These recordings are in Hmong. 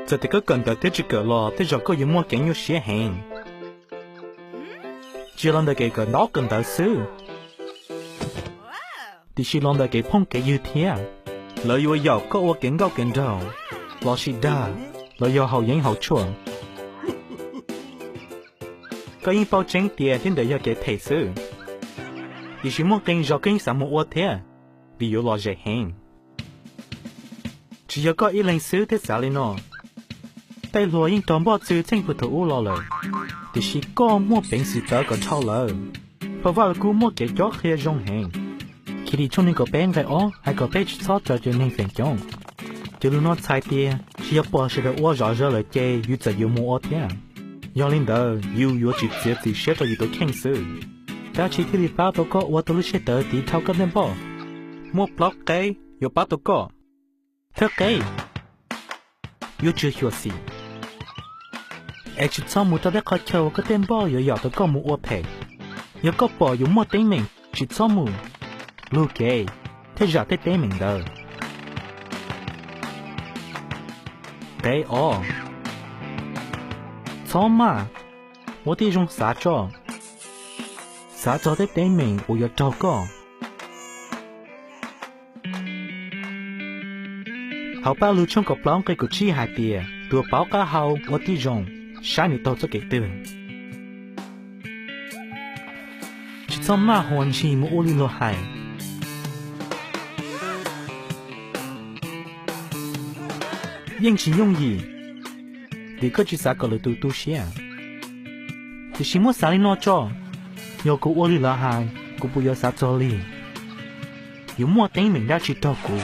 Txawm tias koj kawm ntawv thiab tsis kawm los tej zaum koj yuav muaj kev nyuaj siab heev, tsis los ntawm kev kawm ntaub kawm ntawv xwb, tiam sis los ntawm kev phooj kev ywg thiab. Lawv yuav yaum koj ua kev nkauj kev nraug, los sis dag, los yog haus yeeb haus tshuaj. Koj yeej paub tseeb tias tej ntawd yog kev phem xwb, tiam sis muaj qee zaus koj yeej xav mus ua thiab, vim yuav lom zem heev. Tsis yog koj ib leeg xwb thiaj xav li no. Tej hluas yeej raug npoj txwv txheej puag thaum ub los lawm, tiam sis koj muaj peev xwm tawv kom dhau lawv. Phau Vaj Lug Kub muaj kev cob qhia zoo heev. Khiav Dim tshooj nees nkaum peb nqe ob hais kom peb tsis txhob raws cov neeg feem coob. Cov lus no txhais tias tsis yog pom sawv daws ua zom zaws lawm ces yus txawm yuav mus ua thiab. Yog li ntawd yus yuav tsis txiav txim siab rau yus tus kheej xwb. Dab tsi thiaj li pab tau koj ua tau lub siab tawv tiv dhau koj tej npoj? Muaj plaub qeb yuav pab tau koj. Thawj qeb, yuav tsum xyuam xim es tsis txhob mus rau tej qhov chaw uas koj tej npoj yuav yaum tau koj mus ua phem. Yog koj pom yus muaj teeb meem tsis txhob mus, lug kev thiab zam tej teeb meem ntawd. Qeb ob, txhob maj, ua tib zoo xav tso, xav txog tej teeb meem uas yuav raug koj. Hauv Paj Lug tshooj kaum plaub nqe kaum tsib hais tias tus paub qab hau ua tib zoo, saib nws taug txoj kev twg. Tsis txhob maj huas ntshis mus ua li luag hais. Yeej tsis yooj yim, vim koj tsis xav kom lwm tus tu siab. Tiam sis muab xav li no tso, yog kuv ua li lawv hais, kuv puas yuav xav txog li? Yuav muaj teeb meem dab tsi raug kuv?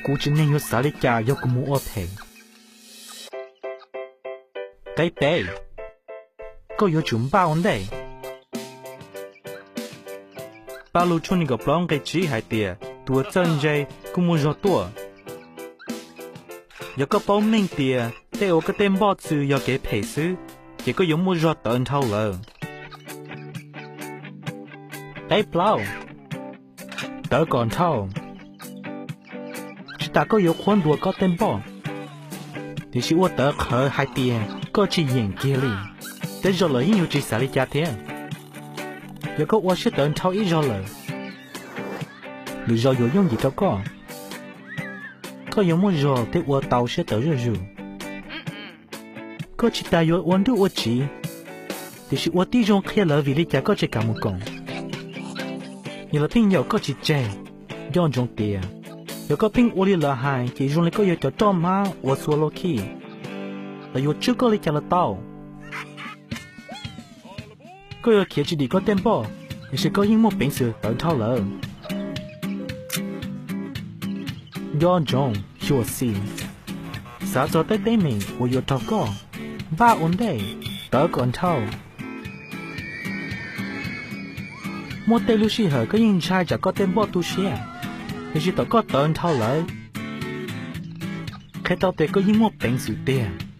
Kuv tsev neeg yuav xav li cas yog kuv mus ua phem? Qeb peb, koj yuav tsum npaj ua ntej. Paj Lug tshooj nees nkaum plaub nqe tsib hais tias tus uas txawj ntse kuj muaj zog tuaj. Yog koj paub meej tias tej uas koj tej npoj txwv yog kev phem xwb, ces koj yuav muaj zog tawv nrhau lawm. Qeb plaub, tawv kom nrhau. Tsis tas koj yuav qhuab ntuas koj tej npoj, tiam sis ua tawv qhawv hais tias koj tsis yeem kiag li. Tej zaum lawv yeej yuav tsis xav li cas thiab. Yog koj ua siab tawv nrhau ib zaug lawm, lwm zaus yuav yooj yim rau koj. Koj yuav muaj zog thiab ua tau siab tawv zuj zus. Koj tsis tas yuav ua nruj ua tsiv, tiam sis ua tib zoo qhia lawv vim li cas koj tsis kam mus koom. Yog lawv pheej yaum koj tsis tseg, nco ntsoov tias yog koj pheej ua li lawv hais ces zoo li koj yog cov roj hmab uas xuas lub khij, lawv yuav tswb koj li cas los tau. Koj yuav khiav tsis dim koj tej npoj, tiam sis koj yeej muaj peev xwm tawv nrhau lawm. Nco ntsoov, xyuam xim, xav txog tej teeb meem uas yuav raug koj, npaj ua ntej, tawv kom nrhau. Muaj tej lub sij hawm koj yeej ntshai tsam koj tej npoj tu siab, tiam sis thaum koj tawv nrhau lawm, qhia tau tias koj yeej muaj peev xwm tiag.